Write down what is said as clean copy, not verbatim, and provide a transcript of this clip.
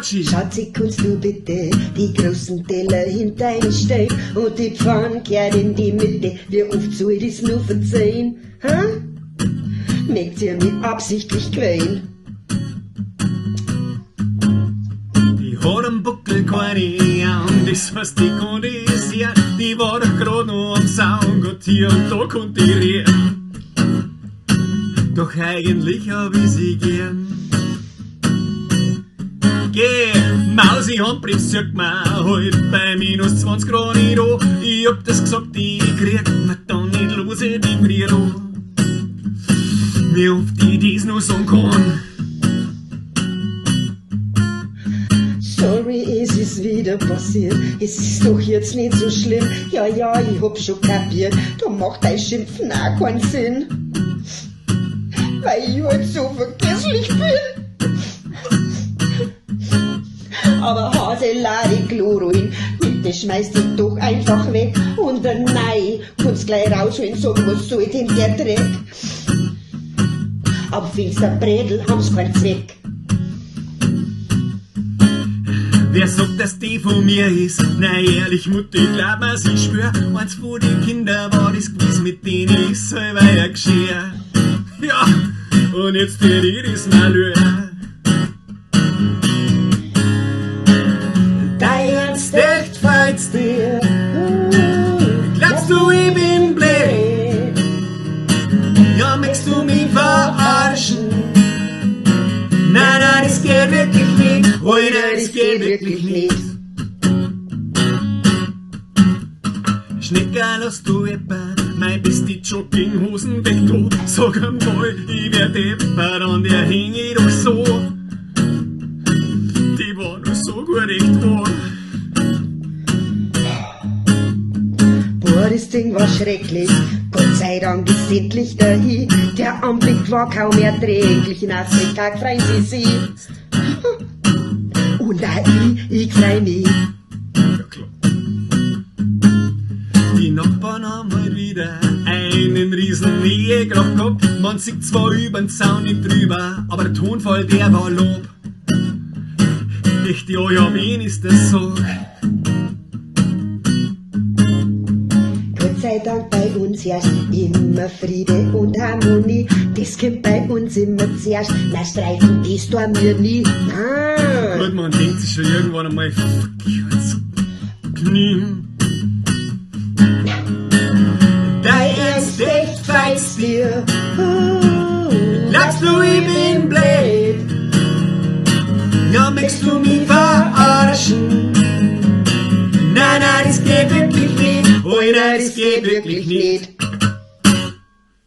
Schatzi. Schatzi, kannst du bitte die großen Teller hinterstellen und die Pfanne kehrt in die Mitte. Wie oft soll ich das nur verzeihen? Hä? Mögt ihr mich absichtlich quälen? Die hat am Buckel keine Ahnung, das heißt, die kann ich sehen. Die war doch grad noch am Saun, Gott, hier und da konnt ich reden. Doch eigentlich hab ich sie gern. Geh, Mausi, Handbremse, sieht man halt bei minus 20 Grad nicht an. Ich hab das gesagt, ich krieg mir da nicht los, ich frier an. Wie oft ich das noch sagen kann. Sorry, es ist wieder passiert. Es ist doch jetzt nicht so schlimm. Ja, ja, ich hab schon kapiert. Da macht dein Schimpfen auch keinen Sinn. Weil ich halt so vergesslich bin. Aber Haselade Chlorin, bitte schmeiß dich doch einfach weg. Und dann nein, kannst gleich rausholen, sagen, was soll denn der Dreck? Am Fensterbrettel haben's keinen Zweck. Wer sagt, dass die von mir ist? Na ehrlich, Mutter, ich glaub mir's, ich schwör, eins von den Kindern war das gewiss, mit denen ich selber ja geschehen. Ja, und jetzt tät ich das Malheur. Dein Ernst echt feilt's dir? Glaubst du, ich bin blöd? Ja, möchtest du mich verarschen? Nein, nein, das geht wirklich nicht. Oh, nein, das geht wirklich nicht. Schnecker, lass du etwa mein beste Jogginghosen weg, du. Sag einmal, ich werd deppert an der häng ich doch so. Die war nur so gut echt wahr. Boah, das Ding war schrecklich. Gott sei Dank ist endlich dahin. Der Anblick war kaum erträglich. In Afrika freuen sie sich. Und auch ich freu mich. Ja, klar. Die Nachbarn haben halt wieder einen riesen Nähekrach gehabt. Man sieht zwar übern Zaun nicht drüber, aber der Tonfall, der war Lob. Echt, ja, ja, wen ist das so? Gott sei Dank bei uns herrscht immer Friede und Harmonie. Das kommt bei uns immer zuerst. Na, streiten, das tun wir nie. Nein. Gut, man denkt sich schon irgendwann einmal, fuck, jetzt Knie. Dein Ernst echt feilt's dir. Glaubst du, ich bin blöd? Ja, möchtest du mich verarschen? Nein, nein, das geht wirklich nicht. Oh, nein, das geht wirklich nicht.